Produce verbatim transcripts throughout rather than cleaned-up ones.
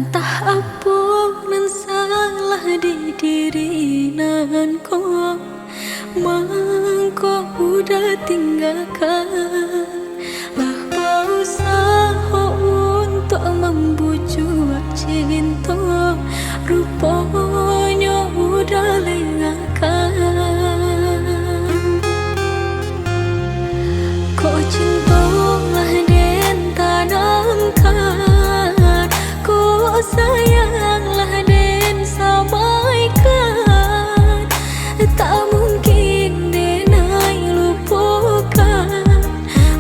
Antah apo nan salah di diri nan ko, mangko Uda tinggakan. Lah bausaho untuak mambujuak cinto, ruponyo Uda lengahkan. Kok cinto lah den tanamkan, kok sayang lah den samaikan, tak mungkin den ai lupokan.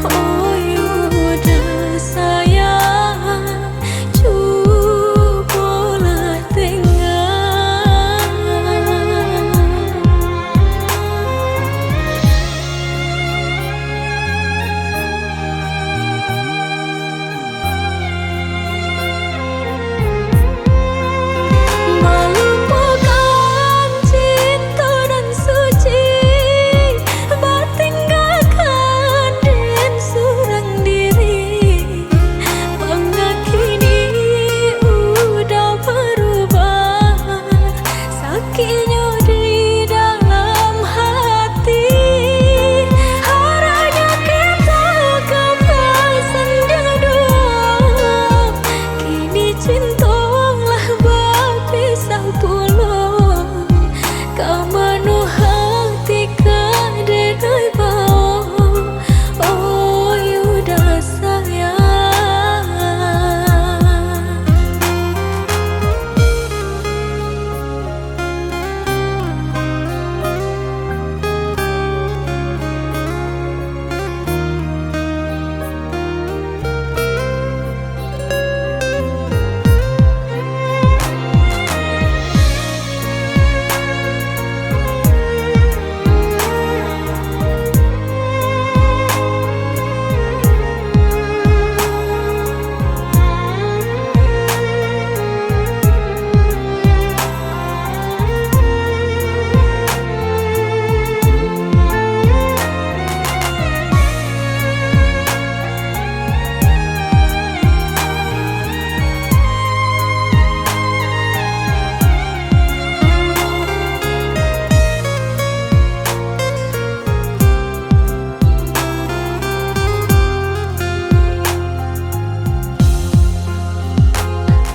Oi Uda sayang, cubolah tengok. Malupokan cinto nan suci, batinggakan den surang diri. Manga kini Uda barubah, sakiknyo di dalam hati. Harapnyo kito ka basandiang duo, kini cinto lah bapisah pulo. Ka mano hati ka den ai bao, oi Uda sayang.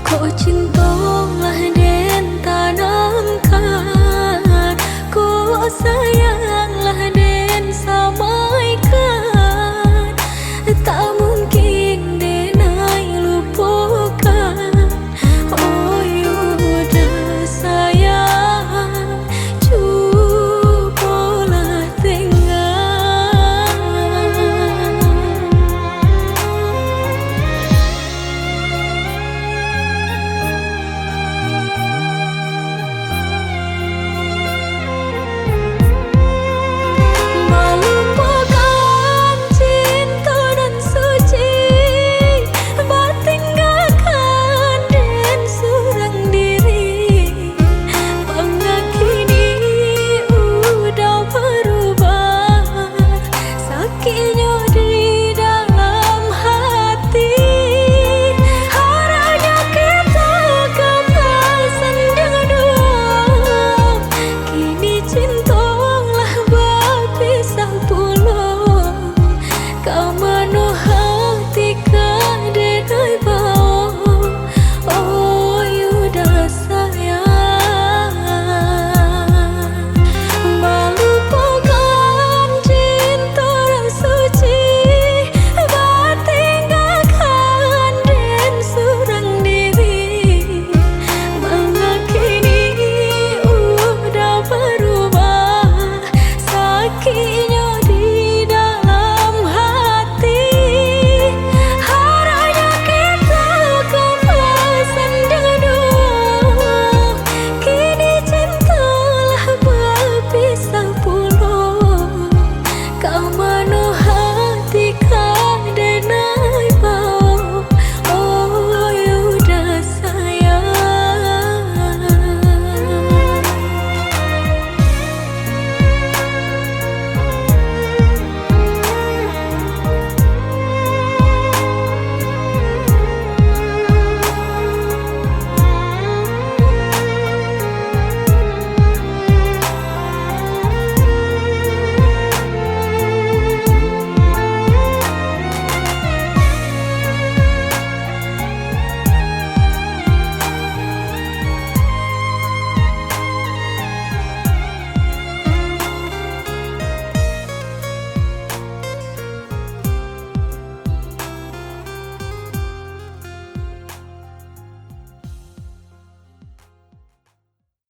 Kok cinto